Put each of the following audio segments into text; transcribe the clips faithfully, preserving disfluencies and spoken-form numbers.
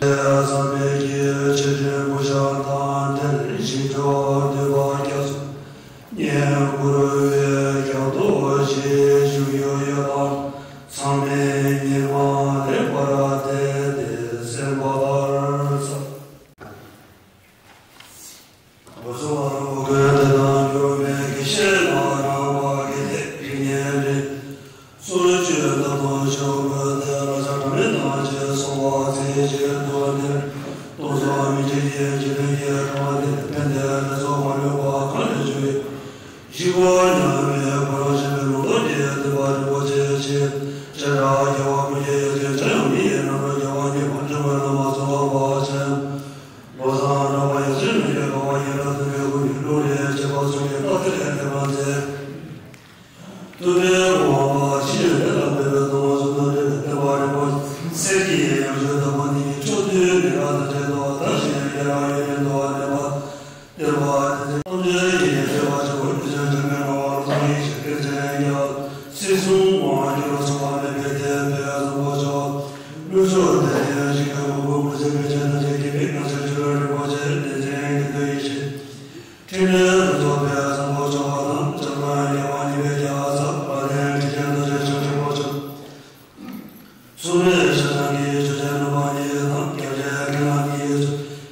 བསམ་པའི་ཆེ་ཆེན་སྐུ་ཤ་དང་དེར་ཞིང་སྐྱོར་འདུས་པ་རྒྱ་མཚོ་བརྙེས་བཀུར་བའི་རྒྱ་མཚོ་ཞེས་ཞུ་རྒྱུ་ཡོད་པ། ཚང་མས་སྙན་མ་ལེགས་པར་བལྟས་ཏེ་གསན་པ་ལྟར་གསན། སྒོ་གསུམ་པ་རང་གི་དེ་དང་འགྱུར་མེད་དགེ་བཤེས་ལག་རིང་པ་དགེ་ལེགས་རིགས་ལྔའི་རིགས། སོར་ཆུད་ལྟ་དང་ཆོས་གོས་དེ་ལ་ཆགས་སྒྲ་མེད་དང་བཅས་སོགས་པ་ཚིག་གཅིག་ཏུ་ནི། སྟོང་གསུམ་མི་མཇེད་ཀྱི་འཇིག་རྟེན་གྱི་ཁམས་འདིར་ཕན་བདེ་ལ་སོགས་མ་ལུས་པ་གང་ལས་བྱུང་བའི་ཞིང་ཁམས་མཉམ་མེད་ཁོ་རང་ཞིང་པའི་ལུང་རྟོགས་ཀྱི་སྟོན་པ་རིན་པོ་ཆེ་ཆེ། ཤེས་རབ་རྒྱལ་བ་ཀུན་གྱི་ཡ་མཚན་འཆར་ཡང་མི་ཡི་རྣམ་རོལ་རྒྱལ་བ་ཉིད་ཕར་ཕྱིན་པའི་ལམ་ ཚོགས་པ་ཆེན། བློ་བཟང་གྲགས་པ་ཡ་ཆེན་མི་ཡོད་པ་ཡིན་ལ། དུ་མའི་སྐུ་ཡི་ལུང་རེ་བྱེད་པ་ཚོ་ཡི་རྟགས་དེ་ལས་དེ་མ་མཛད། དུ་མའི་དབང་པོ་ཕྱི་ཡོད་ལས་ལ་འབད་པའི་སྡོམ་པ་ཚོ་དང་འབྲེལ་བའི་བསྟན་པ་རིན་པོ་ཆེ་གསེར་གྱི་ཡང་ཡོད་དམ་པ་འདི་ཉིད་ཕྱོགས་དུས་ནས་རང་དང་འབྲེལ་དོ། ད་གཞན་ཡང་རང་ཡོད་མིན་འདུ་བ་ལེན་པ། སྟེར་བ་དེ་ཚེ་ཐམས་ཅད་ཀྱི་ཡེ་ཤེས་པ་ཆེན་པོ་ཡེ་ཤེས་འཆང་གི་ངོ་བོ་ལ་སངས་རྒྱས་ཀྱི་སྐད་ཅན་ཡང་སྲིད་གསུམ་དབང་སྒྱུར་བ་ཚོགས་པ་མེད་པའི་དེ་ཕན་བཟང་པོ་ཆོག། ཀླུ་མཆོག་དེ་ནས་ཞིང་ཁམས་མང་པོ་མི་ཟད་པའི་ཆེན་དང་རྗེ་དགེ་བའི་ང་ཚོའི་ཆོས་ར་རིན་པོ་ཆེ་བསྟན་འཛིན་གྱི་འདོད་ཡིད་ཆེས། ཕྲིན་ལས་རུ་ཚོགས་ཕན་བཟང་པོ་ཆོག་པ་དང་། འཇམ་དབྱངས་རྒྱལ་བ་ཉི་མའི་རྒྱལ་བ་ཚ་བ་ལན་ཁྲི་ཆེན་རྡོ་རྗེ་འཆང་ཆེན་པོ་ཆོག། སུ་མེད་ཤ་ཆང་གི་ཆོས་ཅན་ནོར་བ་ཉིད་དང་། སྐྱབས་རྗེ་མཁན་བླ་ཉིད་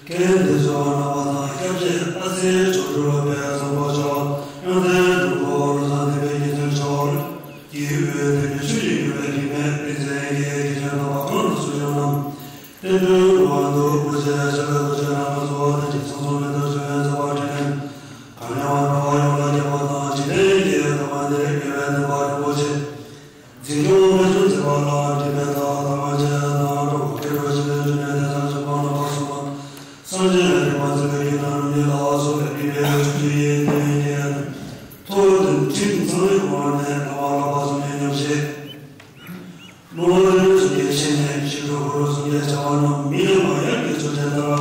ཀྱི་མཁན་འདི་ཚོ་རྣམ་པ་དང་། སྐྱབས་རྗེ་ཨ་ཙི་ཆོ་འཕྲུལ་ལ་ཕན་བཟང་པོ་ཆོག། ཡང་དེ་འགྲོ་ཁོ་བློ་བཟང་བསྟན་པའི་རྒྱལ་མཚན་མཆོག་གི་དབུས་དེ་ཉིད་ཆོས་ཀྱི་ཡུལ་བའི་གི་མེད་པའི་མཚན་གྱི་རྒྱལ་ཆེན་རྣམ་པ་གང་དུ་སུ་བྱོན་ནམ། བསྟན་འགྲོའི་ལུང་དུ་སྐུ་ཚེ་ཞབས་པད་རྡོ་རྗེ་རྣམ་པ་གཙོ་བོ་དེ་ཉིད་ཚང་ཚང་མེད་དུ་བྱོན་པའི་ཚེ་བ་དྲིན་ལན་གང་ཡང་བ་འགྲོ་བ་ཡོངས་ལ་ཁྱབ་པ་དང་། འཇིག་རྟེན་གྱི་དམ་པ་འདིར་དགེ་བའི་བསྟན་པ་རིན་པོ་ཆེ། འཛིན་སྐྱོང་འཕེལ་འགྱུར་མཛད་པ་ལ་དྲིན་ཕན་དང་ཐ་མ་བཅས་དང་། འགྲོ་བ་སྐྱེ་འགྲོ་ཞིང་འབྱུང་གནས་དེང་སང་བྱོན་པ་རྣམ་པ་གསུམ་ལ། སངས་རྒྱས་རིག་པ་འཛིན་པའི་ཡུལ་དང་ལུགས་གཉིས་ལ་སོགས་པའི་རིག་པའི་ཆུ་ཚད་ཡིན་ཏེ། ཐོག་ཏུ་ཁྲིམས་གཙང་བའི་དབང་ནས་ལམ་བ་ལ་བ་སོགས་ཀྱི་ཉམས་བཞེས། ལུང་རིགས་གསུམ་གྱི་ཆེད་ནས་ཤིང་འབྲུ་གུ་རུ་གསུམ་གྱི་བྱ་བ་རྣམས་མི་ལུས་མ་ཡལ་གྱི་ཚུལ་དུ་བསྟན་པ་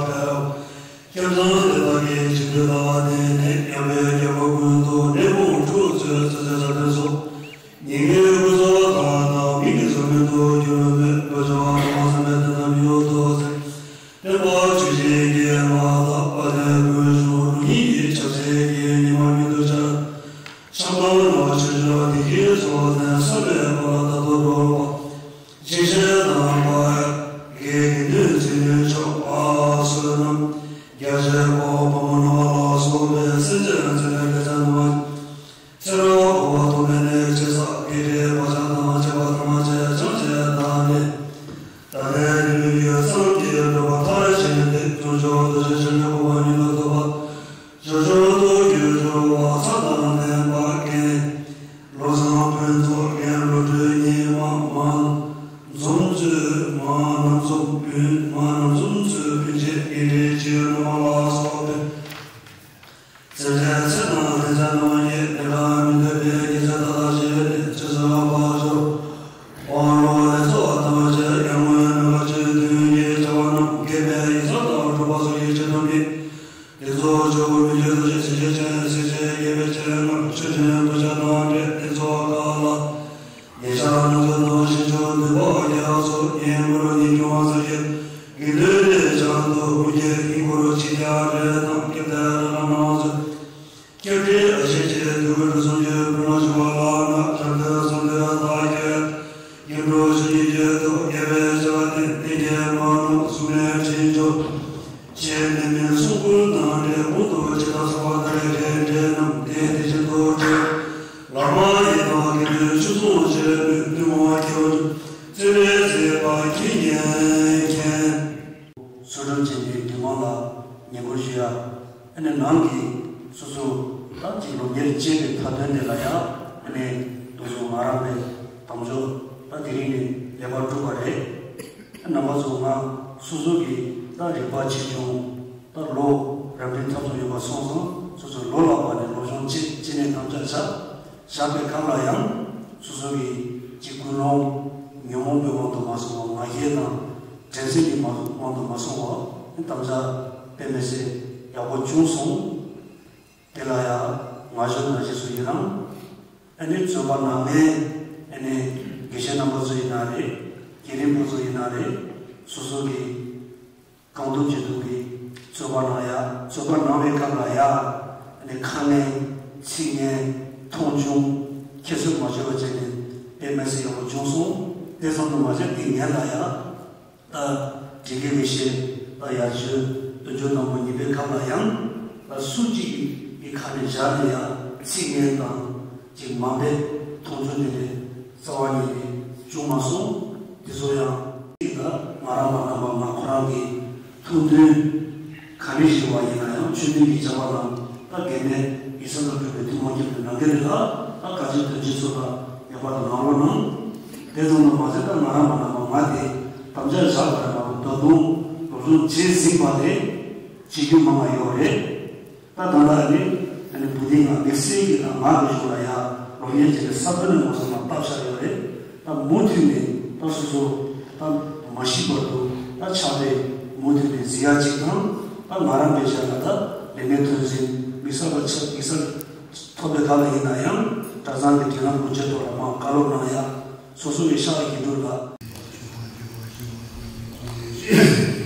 ཕེབས། སྐལ་བཟང་དེ་དག་གི་བྱིན་མཐུ་དང་ལྡན་ནས་ཉམས་པའི་རྒྱལ་པོ་ཀུན་ཏུ་གནས་ཕུང་དྲུག་ཚུལ་ཚུལ་ཚུལ་ཚུལ་སོགས། ཉིན་གྱི་སྐུ་གཟུགས་དག་དང་མིག་གི་གཟུགས་མིན་དུ་གྱུར་མོད། དགོས་བྱ་བ་དང་བསམ་པའི་དོན་རྣམས་ཡོད་དོ་ཟེར། བསྟན་པ་ཆོས་བཞིན་གྱི་མ་དག་པ་དེ་ཀུན་བྱུང་ལུགས་གཉིས་ཀྱི་ཆབ་སྲིད་ཀྱི་ཉི་མ་ཉིད་དུ་འཆར། ཆགས་སྡང་ནོར་འཁྲུལ་འགྱུར་བ་དེ་གའི་ཚོགས་ལྡན་བསམ་པའི་པ་ལ་རྟག་ཏུ་འགྲོ་བ། འཇིགས་བྱེད་དང་བག་ཡངས་ཀྱི་གདོན་ཚིག་ནུས་ཆོག་པ་བསོད་ནམས་རྒྱ་ཆེ་བ་བ་མོ་ན་བ་ལ་སོགས་པའི་སེམས་ཅན་ཚེ་ལས་འདས་ཚད་ནང་། ཚེ་རབས་འཁོར་བ་ཐོག་མེད་ནས་བྱེ་བྲག་དེ་རེ་བ་ཆགས་དང་བྱེད་པ་དང་བྱེད་ཅང་བྱེད་དང་ནི། ད་ལྟའི་རིག་པའི་ཡུལ་ཙམ་གྱི་སྒྲུབ་པ་མཐར་ཕྱིན་ཏེ། བྱང་ཆུབ་རྡོ་རྗེ་འཆང་གི་གོ་འཕང་ཉིད་དུ་ཐོབ་པ། བྱང་ཆུབ་ཏུ་འགྱུར་འགྱུར་བ་ཚ་དང་ལྡན་པ་ཀུན། བློ་བཟང་ཕུན་ཚོགས་རྒན་བློ་གྲོས་ཉི་མ་མ། འཛོམས་ཚུལ་མ་རྣམ་འཛོམས་ཀུན། མ་རྣམ་འཛོམས་ཚུལ་ཀུན་བྱེད་ཀྱི་རིགས་ཀྱི་རྣམ་པ་ལ་སོགས་པའི། ཚེ་འདས་ཚེ་དང་ལྷན་སྐྱེས་རྣམས་ཀྱི་ནད་ཀ་མི་འདོད་པའི་དགེ་རྩ་དག་དག་བྱས་ནས་ཆོས་ཚོགས་པ་སྦྱོར། དབང་ལུང་ལས་ཚོགས་དང་བཅས་ཡར་ངོའི་ནམ་མཁའ་ཆོས་བདུན་གྱི་བྱ་བ་རྣམས་དགེ་བའི་ཡིད་བསམ་དང་གྲུབ་པ་སོགས་ཀྱི་ཆེད་དུ་མི། དེ་ཚོགས་ཆོས་སྐུ་མི་བསྐྱོད་རྡོ་རྗེ་སེམས་བསྐྱེད་ཅན་སྲིད་ཞིའི་རྒྱལ་པོའི་སྤྱན་སྔར་མཆོད་ཅིང་གདུལ་བྱ་དང་འབྲེལ་ཏེ་ཚོགས་བསགས་ལ། ཉེ་ཆར་ང་ཚོ་དང་ཞིང་ཆུང་འདུས་པ་རྒྱ་མཚོ་གཉན་པོར་ཉིན་གུང་བ་ས་ཀྱི་དགེ་འདུན་རེ་བྱང་དུ་དབུ་འཁྱེར་ཡིན་སྐོར་ཆིག་བརྒྱ་རེ་དང་སྐྱབས་དེར་ལ་ནང་ཚུད། སྐྱབས་རྗེ་ཨ་ཞེ་ཆེ་དུས་ཀྱི་གྲུ་གསུམ་གྱི་སྤུན་ལ་ཞུ་བ་ལགས་ན། ཞབས་འདེགས་གསང་འདེགས་བདག་གིས་ཡིན་འགྲོ་ཆུ་ཡི་རྒྱལ་དུ་རྒྱལ་བའི་བྱ་བ་ནི་བསྟན་རྒྱལ་མ་རྣམས་གསུང་ནས་དྲིན་འཇོག་ཅེས་ནན་མིན་གསུང་ཀུན་དང་འབྲེལ་དབང་དུ་ཇི་ལྟར་སོང་བ་ལྟར་རེ་འབྲེལ་རྣམས་ཏེ་དེ་བཞིན་དུ་འབྲེལ། ལག་པ་ཡི་དྭགས་ཀྱི་ནུས་ཆུ་སྲུང་བྱེད་མོས་བདུད་མོ་ཁྱེའུ་བཙན་པོའི་མཛད་པ་ཁྱེད་ཉན་མཁན། ཚུལ་ཁྲིམས་ཅན་གྱི་འདུས་མང་ལ་ཉན་སྐུར་ཞུ་ཡ། ཨ་ནི་ནང་གི་སོ་སོ་ད་ཅིག་ལོ་ཉེར་གཅིག་པའི་མཐའ་དོན་དེ་ལ་ཡ། ཨ་ནི་དུ་སོ་ང་རང་པའི་དམ་ཆོས་ད་དེ་རིང་ནས་ལེགས་པར་གྲུབ་པ་རེད། རྣམ་པ་ཚོ་ང་སོ་སོ་གི་ད་རིག་པ་ཆེ་ཆུང་ད་ལོ་རབས་འབྲིང་ཐམས་ཅད་ཡོད་པ་སོང་ཙང་སོ་སོ་ལོ་ལྷག་པ་ནས་སློབ་སྦྱོང་ཅི་ཅི་ནས་དམ་བཅའ་བཞག་བཞག་པའི་སྐབས་ལ་ཡང་སོ་སོ་གི་ཅིག་ཀུན་སློང་ཉོན་མོངས་པའི་དབང་དུ་མ་སོང་བ་ང་རྒྱལ་དང་འགྲན་སེམས་ཀྱི་མ་དབང་དུ་མ་སོང་བ་དམ་བཅའ་དཔེ་མི་སྲིད་ཡག་པོ་བྱུང་སོང་། དེ་ལ་ཡང་ང་ཞོལ་ན་རྗེས་སུ་ཡི་རང་། ཨ་ནི་རྩོད་པ་ནང་ནས་ཨ་ནི་དགེ་བཤེས་རྣམ་པ་ཚོ་ཡིན་ན་རེད། དགེ་རྒན་པོ་ཚོ་ཡིན་ན་རེད། སོ་སོ་གི་གང་ཐུབ་ཅི་ཐུབ་ཀྱིས་རྩོད་པ་གནང་ཡ། རྩོད་པ་གནང་བའི་སྐབས་ལ་ཡ་ཨ་ནི་ཁ་ངན་ཚིག་ངན་མཐོང་ཆུང་ཁྱད་གསོད་མ་བྱས་པ་བྱས་ནས་དཔེ་མི་སྲིད་ཡག་པོ་བྱུང་སོང་། དེ་ཙམ་དུ་མ་ཟད་དེ་ངན་ལ་ཡ། ད་དེ་གའི་མི་ཤེས་ད་ཡར་བཅོས་དོན་བཅོས་དང་པོ་ཉིན་པའི་སྐབས་ལ་ཡང་ད་སུ་གཅིག་གི་ཁ་ནས་བཞག་ནས་ཡང་ཚིག་ངན་དང་ཅིག་མ་འབད་མཐོང་ཆུང་དེ་ལས་རྩ་བ་ཉིད་ནས་བྱུང་མ་སོང་། དེ་ཚོ་ཡང་ད་ང་རང་མ་རྣམ་པ་ང་ཁོ་རང་གི་ཐུགས་འདུན་ག་རེ་ཞིག་བ་ཡིན་ན་ཡང་ཆོས་མིན་གྱི་བྱ་བ་དང་ད་དགེ་འདུན་ཡིད་བསམ་ལ་འགྲུབ་པའི་ཐུན་མོང་སྐྱབས་དེ་ནང་གི་རེད་ལ། ད་ག་ཅིག་དོན་ཅི་ཚོ་ད་ངེས་པར་དུ་ནང་ལོགས་ནང་དེ་ཙམ་དུ་མ་ཟད་ད་ང་རང་མ་རྣམ་པ་ང་དེ་དམ་བཅའ་བཞག་པ་རེད་མ་གཏོགས་ད་དུང་ རྗེས་ཟིན་པ་ལས་བྱེད་རྒྱུ་མང་བ་ཡོད་རེད། ད་ད་ལྟ་ནི་ཨ་ནི་བུ་དེ་ང་དམིགས་བསལ་གྱི་ད་ང་གི་གཞུང་ལ་ཡ་སློབ་གཉེར་བྱེད་པའི་ས་ཁུལ་ནས་མོ་ཚོ་ང་བཏབ་བཞག་ཡོད་རེད། ད་མུ་མཐུད་ནས་ད་སོ་སོ་ད་མ་ཤི་བར་དུ་ད་ཕྱག་དཔེ་མུ་མཐུད་ནས་གཟིགས་ཡ་གཅིག་དང་། ད་ང་རང་པའི་ཆ་ལ་ད་ལས་མེད་ཐོན་ཟིན་དམིགས་བསལ་པ་ཆ་དམིགས་བསལ་ཐོབ་པའི་ཐད་ལ་ཡིན་ན་ཡང་གྲྭ་ཚང་གི་འབྲེལ་ལམ་སྒོ་འབྱེད་ཐོག་ལ་མར་བཀའ་སློབ་གནང་ཡ། སོ་སོ་ཡི་ཤག་གི་འགྲུལ་ལ། ཡ།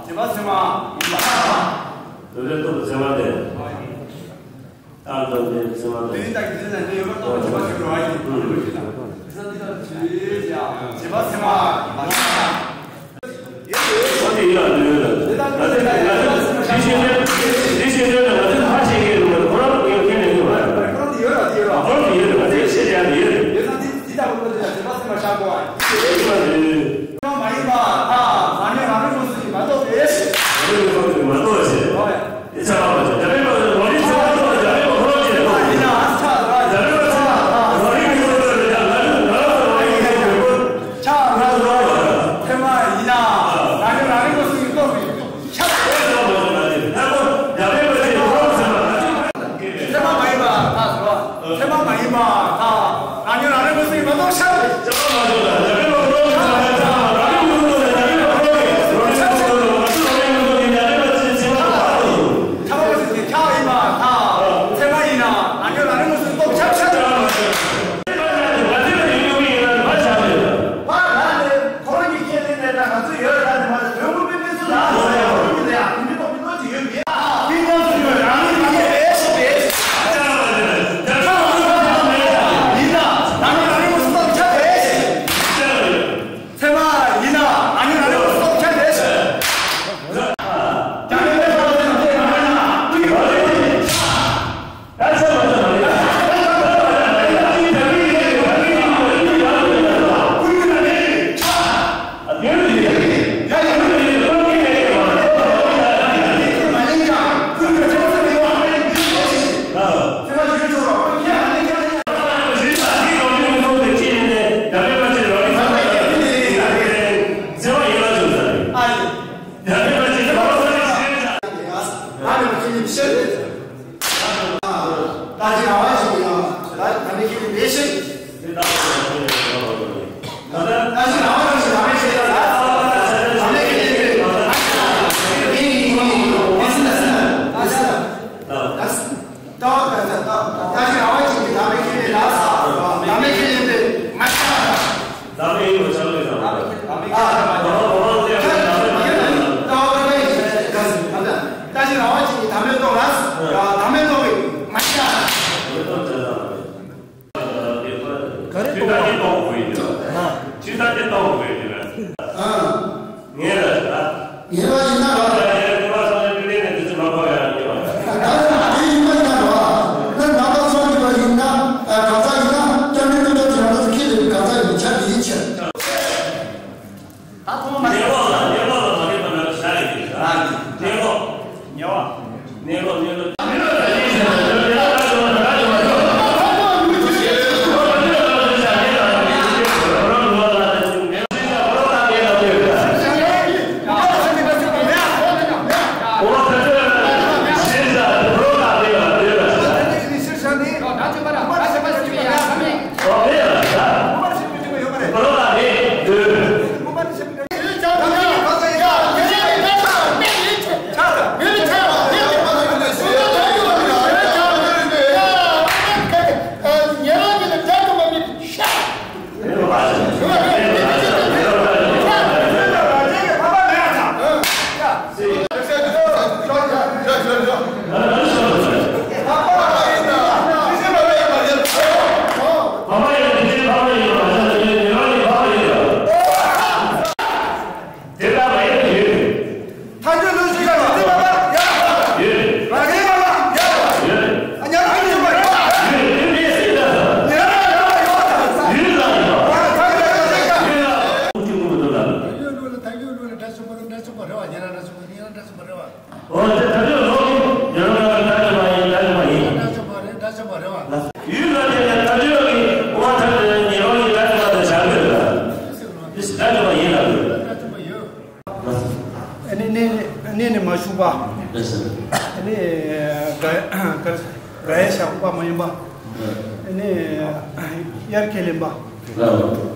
བྱེད་པ་ཚད་མ། དོན་དེ་སྟོབས་ཚད་མ་སྟེ། ཨ། ལྟར་དོན་དེ་ཚད་མ་སྟེ། དུས་དང་རྒྱུ་མཚན་ལ་འདི་ཡོད་པར་རྟོགས་པའི་བྱེད་པ་ཞིག་རེད་བ་ཡིན། དེ་ས་འདི་ལྟར་བྱེད་ཡ། བྱེད་པ་ཚད་མ། ཨོ་དེ་ཡིན་ལ་འདི་ཡོད་ལ། ང་ཚོས་ང་ཚོས་འདི་ཤེས་འདོད་ལ་ང་ཚོས་ཧ་ཤེས་ཀྱི་ཡོད་མ་རེད། ཁོ་རང་ལ་ངས་ཁས་ལེན་གྱི་མ་རེད། ཁོ་རང་འདི་ཡོད་ལ་འདི་ཡོད་ལ། ཁོ་རང་འདི་ཡོད་ལ་ང་ཚོས་ཤེས་བྱ་འདི་ཡོད་རེད། དེ་ས་འདི་འདི་ལྟ་བུ་ལ་བྱེད་པ་ཚད་མ་བཞག་དགོས་བ་ཡིན། དེ་ཡིན་ལ་འདི། ཁོ་རང་མ་ཡིན་པ་ཐ་མ་ནི། ག་རེ་གཏོང་བ། ཅི་ལྟར་གཏོང་དགོས་ཡོད་ན། ངས་ལ་ད། ངེས་པ་ཡིན་ན་ར། ད་ཡང་ངེས་པ་སོང་ནས་དེ་ནས་དེ་ཚོ་མ་གོ་ཡང་ངེས་པ། ད་ཡང་དེ་ཡིན་པ་ཡིན་ན་ར། ད་ང་ལ་སོང་ཡིན་པ་ཡིན་ན། ཨ། ག་ཚ་ཡིན་ན་སྐྱབས་མགོན་སྟོན་པ་དེ་རང་ཚོ་ཁྱེད་ལས་ག་ཚ་ཡིན་ཆ་དེ་ཡིན་ཆ། ད་ཐོག་མ་ཉེ་ལོགས་ལ་ཉེ་ལོགས་ལ་མ་རེད་པ་ན་ཤ་ཡིན་གྱི་ད་ཉེ་ལོགས། ཉེ་བ། ཉེ་ལོགས་ཉེ་ལོགས། དེ་ལྟ་བ་ཡིན་ཡོད། ཐལ་འགྱུར་ལུགས་ཞིག་ཡོད་པ་ཡོད། རང་རེའི་མ་ལ་ཡོད་པ་ཡོད། ཨ་ཉག་ཐལ་འགྱུར་མ་ཡོད་པ་ཡོད། ཡོད་མེད་སྲིད་ལ་ཉག་ཡོད་པ་ཡོད་པ་ཡོད་ལ་ཡོད། ཐལ་འགྱུར་ལུགས་ལ་ཐལ་འགྱུར་ལུགས་ལ་འདྲ་མཚུངས་པ་དང་འདྲ་མཚུངས་པ་རེད་བ། ཉེ་རང་འདྲ་མཚུངས་པ་རེད་བ། ཉེ་རང་འདྲ་མཚུངས་པ་རེད་བ། འོ་དེ་ཐལ་འགྱུར་ལུགས་ཉེ་རང་འདྲ་མཚུངས་པ་ཡིན། འདྲ་མཚུངས་པ་རེད། འདྲ་མཚུངས་པ་རེད་བ། ཡུལ་ལ་དེ་ནས་ཐལ་འགྱུར་གྱི་དབང་ཐལ་ཉེ་རང་གི་འདྲ་མཚུངས་པ་དང་བྱ་དགོས་ལ། དེ་འདྲ་མཚུངས་པ་ཡིན་ལ། འདྲ་མཚུངས་པ་ཡོད། ཨ་ནི་གནས་ནས་གནས་ནས་མ་ཞུགས་པ། ཨ་ནི་ག་ག་ག་ཡ་ཞག་པ་མ་ཡིན་པ། ཨ་ནི་དབྱར་ཁས་ལེན་པ།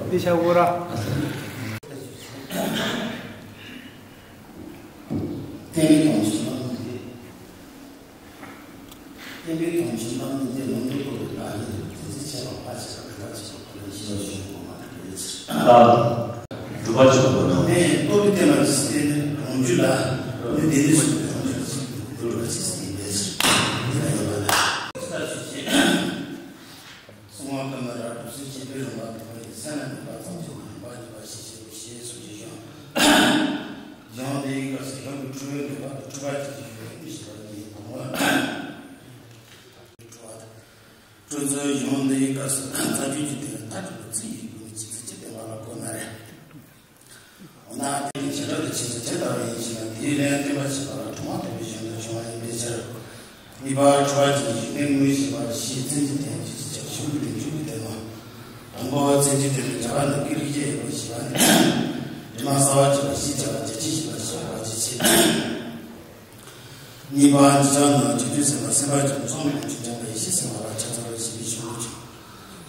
འདི་ཞག་འོ་ར། བསྟན་པའི་དོན་ཞིག་ལ། བསྟན་པའི་དོན་ཆེན་རྣམ་སྨིན་ཏེ། ལམ་དུ་བཀོད་པའི་བདག་ཉིད་དུ། དེ་ཚེ་ཆེ་བ་ཕལ་ཆེར་གྲུབ་པ་ཆེན་པོ་ཁོ་ན་ཞི་བ་ཞི་བ་གོང་མ་དེ་རེད། ལ། གྲུབ་པ་ཆེན་པོ་ནང་ནས་རྟོགས་པའི་བསྟན་པ་ཇི་སྲིད་ནས་གྲོང་ཁྱེར་ལ་ནི་དེ་ནས་གྲོང་ཁྱེར་ཇི་སྲིད་ནས་གྲུབ་པ་ཇི་སྲིད་ཡིན་པས། དེ་ལ་ཡོད་པ་ལ། གསུང་བ་ཀུན་ལ་རབ་གྲོལ་སྲིད་བྱེད་པའི་རིམ་པ་དང་པོ་ཡི་སེམས་ལ་ནུས་པ་ཙམ་གྱིས་མ་ཡིན་པ་རྒྱུད་པ་ཞེས་བྱ་བའི་ཞེས་སོགས་ཀྱི་གཞུང་། གཞུང་འདིའི་སྐབས་སུ་གཞུང་གི་འཁྲུལ་བའི་ནུས་པ་དང་འཁྲུལ་པ་ཅན་གྱི་ཡུལ་ཡིན་ཞེས་པ་གཉིས་དང་པོ། འཁྲུལ་པ་དང་། འཁྲུལ་ཚུལ་གཞུང་འདིའི་སྐབས་སུ་རྩ་རྒྱུད་ཀྱི་དོན་མཐར་ཐུག་པའི་ཚིག་ཡིན་དགོས་ནི་ཇི་སྲིད་ཅི་བསྟན་པ་ལ་གོ་ན་རེ། འོ་ན་དེ་ནི་བྱེ་བྲག་ཏུ་ཕྱིན་ཅི་ལྟ་བུ་ཡིན་ཞེ་ན། དེའི་ལན་བསྟན་པ་ཕྱིན་པ་ལ་ཁྲོ་བ་ཐོབ་པའི་ཞིང་དུ་བྱུང་བ་ཡིན་པའི་ཕྱིར། གཉིས་པ་འཁྲུལ་པ་ཅན་གྱི་གནས་དངོས་ཞེས་པ་ཕྱིའི་མཚན་གྱི་དོན་གྱི་ཕྱིར་གཞུང་གི་དོན་གཅིག་པུ་བསྟན་ནོ། དང་པོ་མཚན་གྱི་དོན་ནི་བྱ་བ་ནི་ཀུན་རིག་བཅས་ཡོད་པའི་ཞེས་པ་ནི། དྲི་མ་གསར་བ་བཅད་པ་ཞེས་བྱ་བ་བཅད་ཕྱིར་ཞེས་པ་ཞེས་པ་ཇི་ཕྱིར། གཉིས་པ་འཇིག་རྟེན་ནང་བྱང་ཆུབ་སེམས་དཔའ་སེམས་དཔའ་ཆེན་པོ་གཙོ་བོ་ཡོངས་སུ་འཇོམས་པ་ཡེ་ཤེས་སེམས་དཔའ་ལ་ཕྱག་འཚལ་ལོ་ཞེས་པའི་གཞུང་ལུགས་ཀྱི།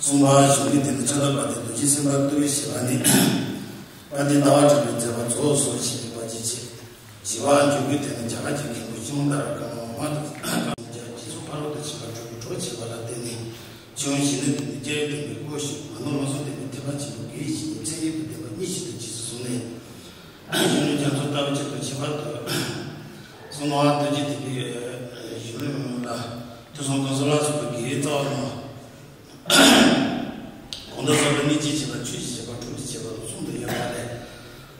གསུམ་པ་གཞུང་གི་དོན་ནི་ཕྱག་རྡོར་དཔལ་ལྡན་རྡོ་རྗེ་སེམས་དཔའ་བཏུལ་བའི་ཞེས་པ་ནི། དཔལ་ལྡན་ཟླ་བ་གྲགས་པའི་མཛད་པ་རྫོགས་སོ་ཞེས་པ་ཇི་ཕྱིར། བཞི་པ་འཇུག་པའི་དོན་ནི་རྒྱ་གར་གྱི་མཁན་པོ་ཤྲཱི་མནྟ་རཀྵ་མ་མ་དང་། རྗེས་སུ་ཕ་རོལ་ཏུ་ཕྱིན་པ་དྲུག་གི་གྲོགས་བྱེད་པ་ལ་བརྟེན་ནས། ཆོས་ཉིད་ཀྱི་དོན་ནི་སྐྱེ་བའི་དོན་གྱི་སྒོ་ཞིག་མ་ནོར་མ་སོང་བསྟན་པའི་ཐེག་པ་ཆེན་པོའི་དགེ་བའི་བཤེས་གཉེན་མཚན་ཉིད་དུ་ལྡན་པ་གཉིས་ཤིག་ཏུ་རྗེས་སུ་བཟུང་ནས། གཞུང་ལུགས་རྒྱ་མཚོ་ལྟ་བུ་ཅིག་ཏུ་བྱེད་པར་འདོད། གསང་བ་རྡོ་རྗེ་ཐེག་པའི་གཞུང་ལུགས་ལ་ཐོས་བསམ་སྒོམ་གསུམ་ལ་སོགས་པའི་དགེ་བའི་རྩ་བ་རྣམས། གོང་དུ་སོགས་པའི་གནད་ཀྱིས་ཕྱེ་བ་ཆོས་ཀྱིས་ཕྱེ་བ་གྲོགས་ཀྱིས་ཕྱེ་བ་ལ་གསུམ་དུ་ཡོད་པ་ལས།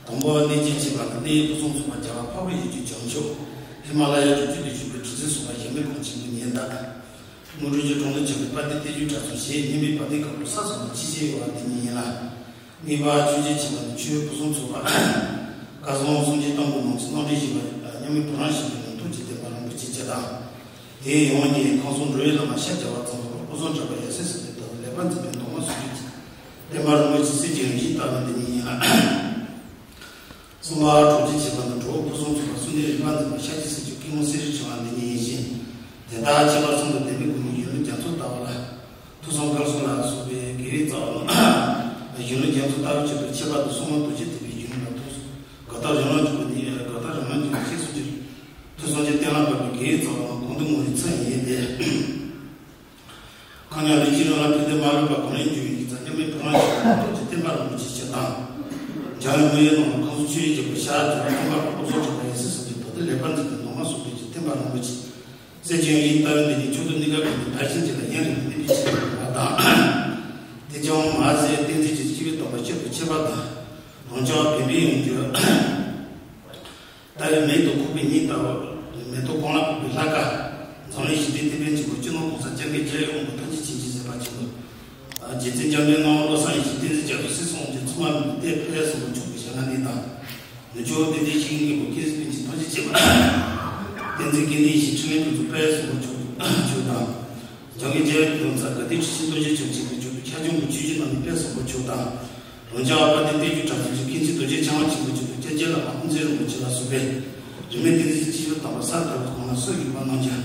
དང་པོ་གནད་ཀྱིས་ཕྱེ་བ་ནི་གནས་ཕུན་སུམ་ཚོགས་པ་རྒྱལ་བ་འཕགས་པའི་ཡུལ་གྱི་བྱང་ཕྱོགས་ཧི་མ་ལ་ཡའི་རི་རྒྱུད་དུ་བཞུགས་པའི་གྲུབ་ཆེན་སུམ་པ་ཞལ་མི་གང་ཆེན་པོ་ཉི་ཟླ། དངོས་གྲུབ་ཀྱི་གྲོང་དུ་བྱོན་པའི་དཔལ་ལྡན་ཏེ་ཇོ་གྲྭ་ཚང་ཞེས་མཉམ་མེད་དཔལ་ལྡན་ཁ་པོ་ས་གསུམ་ན་ཆེས་ཆེར་ཡོད་པ་དེ་ཉིད་ཡིན་ལ། གཉིས་པ་ཆོས་ཀྱིས་ཕྱེ་བ་ནི་ཆོས་ཕུན་སུམ་ཚོགས་པ། བསྐལ་བཟང་སངས་རྒྱས་སྟོང་གི་ནང་གསེས་རྣམ་འདྲེན་བཞི་པ་མཉམ་མེད་བུ་རམ་ཤིང་གི་ནང་ཐུགས་རྗེ་ལྡན་པ་རིན་པོ་ཆེ་བཅས་དང་། དེའི་ཡང་སྙིང་ཁམས་གསུམ་འགྲོ་བའི་ལམ་ལ་ཤར་རྒྱས་པ་ཙམ་དུ་སྐུ་གསུམ་གྲགས་པ་ཡབ་སྲས་སྲས་སྲས་དང་ལེགས་པར་མཛད་པའི་མདོ་སྔགས་སུ་བརྗོད་ཀྱི་བསྟན་པ་རིན་པོ་ཆེ་གསེར་གྱི་རིན་ཆེན་ལྟ་བུ་འདི་ཉིད་ཡིན་ལ། གསང་བ་གྲོགས་ཀྱི་བྱེད་པ་དང་གྲོགས་པོ་ཕུན་སུམ་ཚོགས་པ་གསུམ་ལྡན་རིག་པ་འཛིན་པ་ཤཱཀྱ་སེང་གེ་ཀུན་དགའ་གསེར་ཞུ་ཆེ་བ་འདི་ཉིད་ཡིན་ཞིང་། དེ་དག་ཁྱད་པར་གསུམ་དུ་ལྡན་པའི་སྒོ་ནས་གཞོན་ནུ་རྒྱ་མཚོ་ལྟ་བུ་ལ། ཐོས་བསམ་སྒོམ་གསུམ་ལ་སོགས་པའི་དགེ་བའི་རྩ་བ་རྣམས། གཞོན་ནུ་རྒྱ་མཚོ་ལྟ་བུ་སྤྱད་པའི་ཁྱད་པར་དུ་སོང་བ་རྡོ་རྗེ་ཐེག་པའི་རྒྱུད་ལ་ཐོས། དགའ་ཐག་རིང་ལ་འཇུག་པ་ནི་དགའ་ཐག་རིང་ལ་འཇུག་པ་ཞེས་གསུངས་ཀྱི། ཐོས་བསམ་གྱི་རྟེན་ལ་དཔག་པའི་དགེ་བའི་རྩ་བ་རྣམས་གོང་དུ་བསྔོ་བའི་མཚན་ཡིན་ཏེ། གང་ཉག་ལས་ཀྱི་རང་ལ་ཕན་བདེ་མ་ལུས་པ་གོ་ལེན་བྱུང་བའི་ཡིག་ཚང་མཉམ་མེད་བུ་རང་ཞིག་ལ་ཐུགས་ཀྱི་བསྟན་པ་རིན་པོ་ཆེ་སྤྱི་དང་། འཇམ་དབྱངས་མི་ཡི་ནང་ལ་ཁོང་ཚོ་ཆོས་ཡིག་བརྒྱུད་པ་ཤར་བྱུང་བ་བསྟན་པ་སློབ་གསོ་བྱུང་བ་ཡིན་སྲིད་གསུམ་གྱི་མདོ་སྡེ་ལེགས་པར་འཛིན་པའི་ནང་མ་གསུངས་པའི་བསྟན་པ་རིན་པོ་ཆེ། སྲས་ཀྱི་ཡོན་ཡིན་ལྟ་བའི་འདི་ཉིད་མཆོག་ཏུ་གནས་སྐབས་ཀྱི་མཐར་ཕྱིན་གྱི་ལ་ཡུན་རིང་གནས་པའི་ཕྱིར་རིང་བ་དང་། དེ་ཀྱང་མ་ཟད་བསྟན་འཛིན་གྱི་སྤྱི་བོའི་དམ་པ་སྤྱི་དང་ཁྱད་པར་དང་། ལོངས་སྤྱོད་པ་བེམ་པོའི་ཡོན་གྱི། ལྟ་བའི་མེ་ཏོག་ཁུག་པའི་སྙིང་ལྟ་བུ། མེ་ཏོག་གང་ལ་ཁུག་པའི་ལྷ་ཁ། འཛམ་གླིང་ཞི་བདེའི་དེད་དཔོན་ཆེན་པོ་སྤྱི་ནོར་གོང་ས་སྐྱབས་མགོན་རྒྱལ་བའི་དབང་པོ་ཐམས་ཅད་མཁྱེན་ཅིང་གཟིགས་པ་ཆེན་པོ། རྗེ་བཙུན་འཇམ་དཔལ་སྣང་བ་བློ་བཟང་ཡེ་ཤེས་བསྟན་འཛིན་རྒྱ་མཚོ་སྲིད་གསུམ་དབང་ཕྱུག་མཚུངས་མ་མེད་པའི་གཏེར་དཔལ་བཟང་པོ་མཆོག་གི་ཞལ་སྔ་ནས་དང་། ནུབ་ཕྱོགས་བདུད་འདུལ་ཞིང་སྔོན་པོ་ཀུན་གཟིགས་པཎ་ཆེན་ཐམས་ཅད་མཁྱེན་པ། བསྟན་འཛིན་དགེ་འདུན་ཡེ་ཤེས་འཕྲིན་ལས་ཕུན་ཚོགས་དཔལ་བཟང་པོ་མཆོག་མཆོག་དང་། འཇམ་མགོན་རྒྱལ་བའི་དོན་རྩ་དགའ་ལྡན་ཁྲི་ཆེན་རྡོ་རྗེ་འཆང་ཆེན་པོ་མཆོག་ཏུ་ཁྱབ་འཇུག་གི་ཆོས་ཀྱི་རྣམ་སྨིན་དཔལ་བཟང་པོ་མཆོག་དང་། ལོངས་སྤྱོད་པ་དཔལ་ལྡན་བསྟན་བཅོས་གྲགས་ཚོགས་ཀྱི་མཁན་ཆེན་རྡོ་རྗེ་འཆང་ཆེན་པོ་མཆོག་ཏུ་སྐྱབས་རྗེ་བླ་མ་དབུ་མཛད་རིན་པོ་ཆེ་ལ་སོགས་པའི་རིས་མེད་བསྟན་འཛིན་སྤྱི་བོའི་དམ་པ་ས་དགའ་བའི་གོང་ན་སོ་ཡོད་པ་རྣམས་ཀྱང་།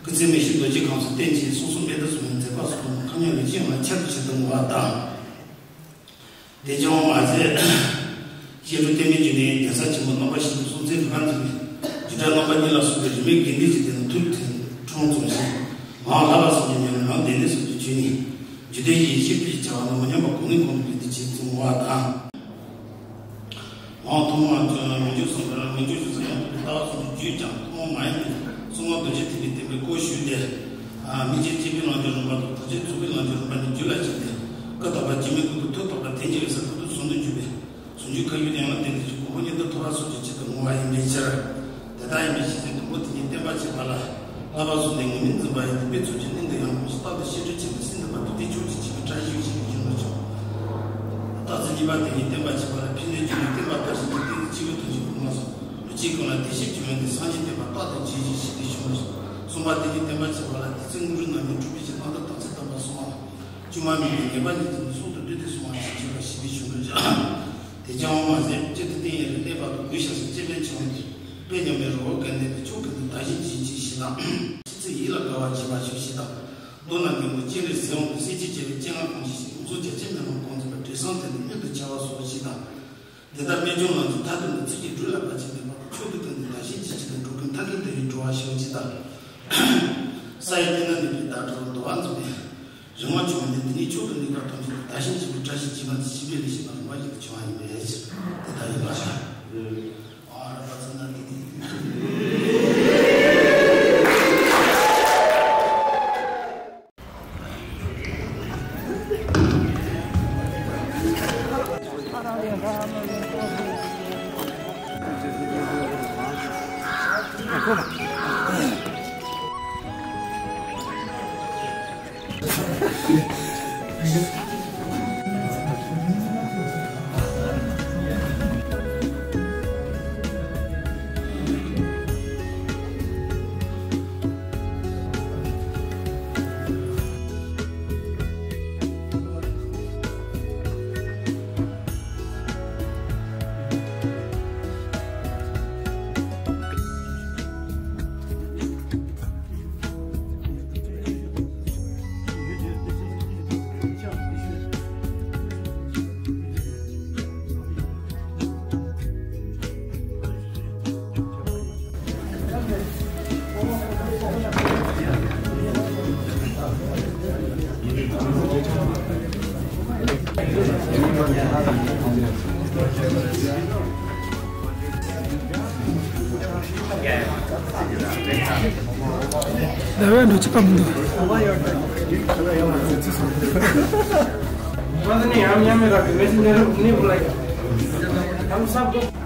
སྐུ་ཚེ་མི་ཤིགས་རྡོ་རྗེ་གང་སར་བརྟན་ཅིང་གསུང་གསུམ་མེ་ལྟར་གསུང་བའི་མཛད་པ་སོགས་རྣམས་ཁམས་ཉམས་ལེན་ཅན་ལ་ཁྱབ་པའི་ཕྱིར་དུ་བསྔོ་བ་དང་། དེ་ཀྱང་མ་ཟད། བཤད་སྒྲུབ་བསྟན་པའི་རྒྱུད་ནས་གདན་ས་ཆེན་པོ་རྣམ་པ་བཞི་དང་སྲོང་བཙན་སྒམ་པོའི་རྒྱུད་གྲྭ་རྣམ་པ་གཉིས་ལ་སོགས་པའི་རིས་མེད་དགེ་འདུན་གྱི་སྡེ་རྣམས་ཐུགས་མཐུན་འཁྲུངས་རྫོགས་ཤིང་། མ་འོངས་ལྷ་བབས་སངས་རྒྱས་མྱ་ངན་ལས་འདས་ནས་བཟུང་སྟེ་ཆོས་ཉིད། རྒྱུད་སྡེ་བཞིའི་གཤེགས་པའི་བྱ་བ་རྣམས་མ་ཉམས་པར་གོང་ནས་གོང་དུ་འཕེལ་ཏེ་ཆེས་བཟང་བ་དང་། མ་འོངས་ཐོག་མར་ལྗོན་ལྗོན་གསུམ་ལ་ལྗོན་ལྗོན་གསུམ་ཡང་དག་པའི་ལྟ་བ་གསུམ་གྱི་རྒྱུད་ཀྱང་ཐོག་མ་མ་ཡིན་པའི་གསང་བ་རྡོ་རྗེ་ཐེག་པའི་བསྟན་པའི་སྐོར་ཞུས་ཏེ། མི་ཕྱེད་སྐྱེས་བུའི་ལམ་གྱི་རིམ་པ་དང་བར་ཆད་རྫོགས་པའི་ལམ་གྱི་རིམ་པ་ནི་རྒྱུད་ལ་སྐྱེས་ཏེ། སྐུ་དམ་པ་འཇིགས་མེད་སྐུ་དང་ཐུགས་དམ་པ་དེ་ཉིད་ཀྱི་ས་ཁུ་ཏུ་ཟུང་དུ་འཇུག་པའི། ཟུང་འཇུག་ཁ་ཡོད་ཡང་ལ་བརྟེན་ཏེ་ཆོས་གོང་འཕེལ་ཉིད་དུ་ཐོབ་པ་སོགས་ཀྱི་ཆེད་དུ་བསྔོ་བ་ཡིན་པའི་ཕྱིར། དེ་ལྟར་ཡིན་པའི་ཕྱིར་ཟེར་དུམ་བུ་དེ་ཉིད་བསྟན་པ་ཆེ་བ་ལ། བསླབ་པ་གསུམ་ལྡན་ངུར་སྨྲིག་འཛིན་པ་ཡི་དམ་པའི་ཚུལ་གྱིས་གླིང་དུ་ཡང་གོང་ཞིང་རྟག་ཏུ་བཤད་སྒྲུབ་བྱེད་པའི་སྲིད་འདི་བར་དུ་བདེ་མཆོག་ཅེས་བྱ་བའི་བཀྲ་ཤིས་ཤིང་བྱོན་ནོ་ཅོག་རྟགས་ཚུལ་གཉིས་པ་དེ་ཉིད་བསྟན་པ་ཆེ་བ་ལ་ཕན་ནུས་ཀྱང་བསྟན་པ་དར་ཞིང་གི་རྟེན་གྱི་སྤྱི་བོའི་ཐུགས་རྗེ་ཕུག་མ་སོགས་ལུས་ཀྱི་ཀུན་ལ་བདེ་གཤེགས་ཀྱི་ཡོན་ཏན་སངས་རྒྱས་བསྟན་པ་རྟག་ཏུ་འབྱེད་ཅིང་ཞི་བདེ་བྱུང་ནོ་ཅོག་གསུམ་པ་དེ་ཉིད་བསྟན་པ་ཆེ་བ་ལ་དེ་ཚེ་དངོས་གྲུབ་རྣམ་སྨིན་འགྲུབ་པའི་ཕྱིར་ཏན་ཏན་དམ་ཚིག་དམ་པ་སྲུང་བ། བཅོས་མ་མེད་པའི་ངེས་པ་ཉིད་ཀྱིས་ནི་གསུང་དུ་བསྡུས་ཏེ་གསུང་བ་ཞིག་བྱེད་པ་ཞི་བའི་ཆོས་མོད་ཀྱང་། དེ་ཀྱང་མ་ཟད་སྤྱིར་དུ་བསྟན་ཡོད་པའི་གནས་བར་དུ་གུས་ཞབས་སུ་སྤྱན་འདྲེན་བྱུང་བའི་དཔེ་ཉམས་པའི་རི་བོ་དགའ་ལྡན་པའི་ཕྱོགས་ཀུན་ཏུ་དར་ཞིང་རྒྱས་ཅིང་ཞི་དང་། ཕྱི་ཚུལ་ཡིད་ལ་དགའ་བར་བྱེད་པ་ཞིག་ཞི་དང་། མདོར་ན་མགོན་པོ་སྤྱན་རས་གཟིགས་དབང་པོའི་སྲས་ཀྱི་རྒྱལ་པོའི་སྤྱན་སྔར་གང་ཞིག་ཞིང་ཡོངས་རྫོགས་རྒྱ་ཆེན་མི་མང་གང་འཛིན་པ་འབྲས་བཟང་དེ་ནི་མངོན་དུ་བྱ་བ་སོགས་ཞི་དང་། དེ་ལྟར་རྨད་བྱུང་ལམ་གྱི་མཐར་ཐུག་ནི་ཚུལ་གྱིས་སྒྲུབ་ལ་བར་ཆད་མེད་པར་མཆོག་ཏུ་བསྟན་ཏེ་དར་ཞིང་རྒྱས་ཅིང་འགྲོ་ཀུན་མཐའ་འཁོར་དུ་ཡི་འགྲོ་བ་ཞི་བ་ཇི་ལྟར། ས་ཡི་སྟེང་ན་གནས་པའི་བདག་འདྲ་བ་འདུལ་བ་འཛིན་པའི་རིག་དངོས་བྱུང་བ་འདི་འདི་ཉིད་མཆོག་ཏུ་གནས་སྐབས་ཐམས་ཅད་དུ་དར་ཞིང་རྒྱས་པའི་བཀྲ་ཤིས་ཀྱི་མ་ཚིག་ཞི་བའི་ལས་ཤིག་ལ་རིམ་པ་བཞིན་དུ་བྱུང་བ་ཡིན་པའི་ཕྱིར་དེ་ལྟར་ཡིན་པ་ཤར། ཨ་ར་པ་ཙི་ན་དེ་དེ། ཟླ་བའི་འགྲོ་ཅི་པ་མི་འདུག Wasn't he? I'm Yamira. Messenger of Nibulai. Thumbs up.